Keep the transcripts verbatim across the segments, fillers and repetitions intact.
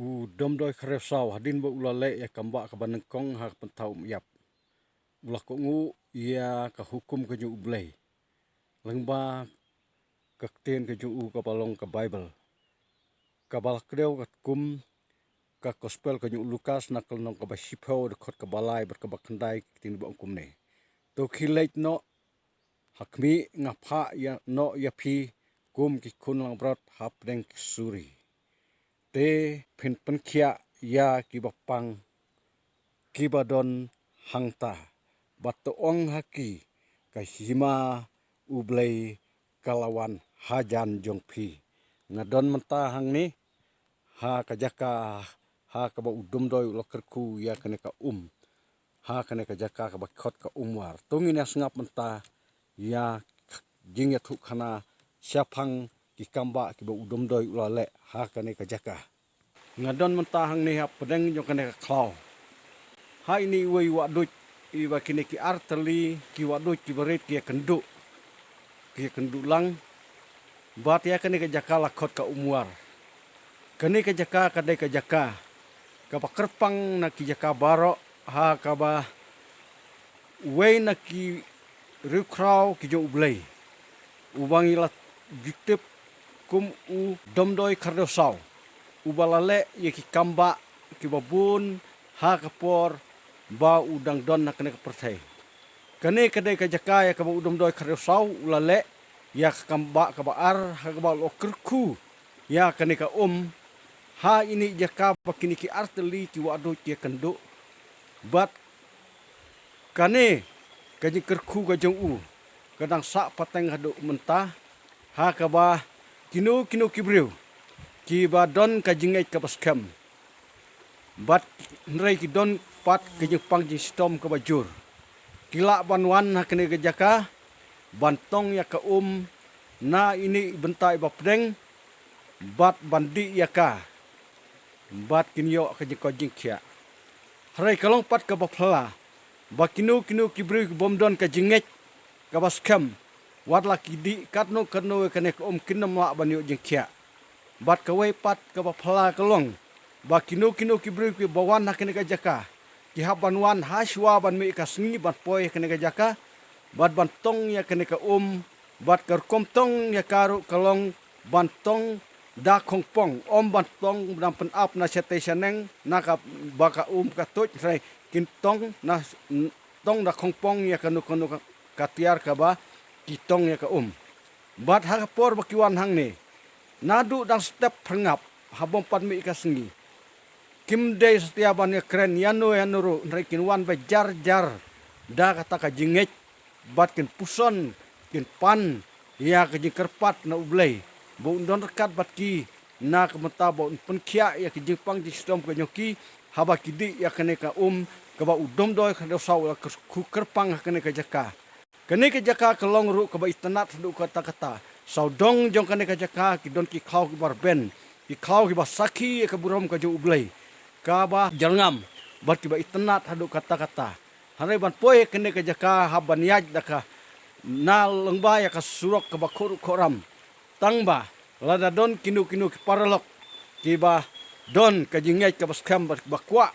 U Domdoi Khariaw Saw, hadien ba u la leh ïa ka kam bah kaba nyngkong ha ka pynthau um ïap, u la kohnguh ïa ka hukum ka jong U Blei lyngba ka ktien ka jong u kaba long ka Baibl. Kaba la kdew katkum ka Gospel ka jong u Lukas na ka lynnong kaba shiphew, dkhot kaba lai bad kaba khyndai, ki ktien ba ong kumne: To khie leit noh ha khmih, nga phah ïa noh ïa phi kum ki khun langbrot hapdeng ki suri. Te phin pynkhiah ïa kiba pang kiba don hangta, bad to ong ha ki, ka hima U Blei ka la wan hajan jong phi. Nga don mynta hangne ha ka jaka ha kaba u Domdoi u la kyrkhu ïa kane ka um, ha kane ka jaka kaba khot ka Umwar. To ngin ïa sngap mynta ïa jingïathuhkhana shaphang ki kam bah kiba u Domdoi u la leh ha kane ka jaka. Nga don mynta hangne hapdeng jong kane ka khlaw. Ha ine iwei i wahduid, iba kine ki artylli ki wahduid kiba rit ki ïakynduh, ki ïakynduh lang. Bad ïa kane ka jaka la khot ka Umwar. Kane ka jaka ka dei ka jaka kaba kyrpang na ki jaka baroh, ha kaba uwei na ki riewkhraw ki jong U Blei, uba ngi la ju tip kum u Domdoi Khariaw Saw, uba la leh ïa ki kam bah kiba bun ha ka por ba u dang don ha kane ka pyrthei. Kane ka dei ka jaka ïa kaba u Domdoi Khariaw Saw u la leh ïa ka kam bah kaba ar, ha kaba u la kyrkhu ïa kane ka um. Ha ine i jaka ba kine ki artylli ki wahduid ki ïakynduh, bad kane ka jingkyrkhu ka jong u ka dang sah pateng haduh mynta, ha kaba kino kino ki briew kiba don ka jingngeit kaba skhem, bad hynrei ki don pat ka jingpang jingshitom kaba jur, ki lah ban wan ha kane ka jaka ban tong ïa ka um na ine i bynta iba pdeng, bad ban dih ïa ka, bad kin ïoh ka jingkoit jingkhiah. Hynrei ka long pat kaba phylla ba kino kino ki briew ki bym don ka jingngeit kaba skhem, wat la ki dih katno katno ïa kane ka um, kin ym lah ban ïoh jingkhiah. Bad kawei pat kaba phylla ka long ba kino kino ki briew kiba wan ha kane ka jaka, ki hap ban wan ha shuwa ban mih ka sngi ban poi ha kane ka jaka, bad ban tong ïa kane ka um. Bad ka rukom tong ïa ka ruh ka long ban tong da khongpong, ym ban tong da pynap na shatei shaneng na kaba ka um ka tuid, hynrei kin tong na, tong da khongpong ïa kano kano ka, ka tiar kaba ki tong ïa ka um. Bad ha ka por ba ki wan hangne, naduh dang step phyrngap ha bym pat mih ka sngi, kim dei satia ban ïakren ïano ïano ruh, hynrei kin wan ba jar jar da kata ka jingngeit, bad kin puson, kin pan ïa ka jingkyrpad na U Blei ba un don ryngkat bad ki, na ka bynta ba un pynkhiah ïa ka jingpang jingshitom ka jong ki, haba ki dih ïa kane ka um kaba u Domdoi Khariaw Saw u la kyrkhu kyrpang ha kane ka jaka. Kane ka jaka ka long ruh kaba itynnad haduh katta katta. Sawdong jong kane ka jaka ki don ki khlaw kiba rben, ki khlaw kiba sakhi ïa ka burom ka jong U Blei, kaba jyrngam, bad kiba itynnad haduh katta katta. Hynrei ban poi ha kane ka jaka hap ban ïaid da ka, na lyngba ïa ka surok kaba khuid ruh khuid ram. Tangba lada don kino kino ki paralok kiba don ka jingngeit kaba skhem bad ba kwah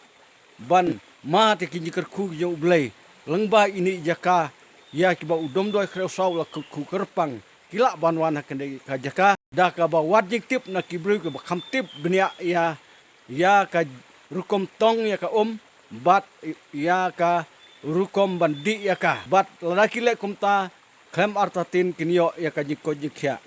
ban mad ïa ki jingkyrkhu ki jong U Blei lyngba ine i jaka ïa kiba u Domdoi Khariaw Saw u la kyrkhu kyrpang, ki lah ban wan ha kane ka jaka da kaba wad jingtip na ki briew kiba kham tip bniah ïa, ïa ka rukom tong ïa ka um, bad ïa ka rukom ban dih ïa ka. Bad lada ki leh kumta, khlem artatien kin ïoh ïa ka jingkoit jingkhiah.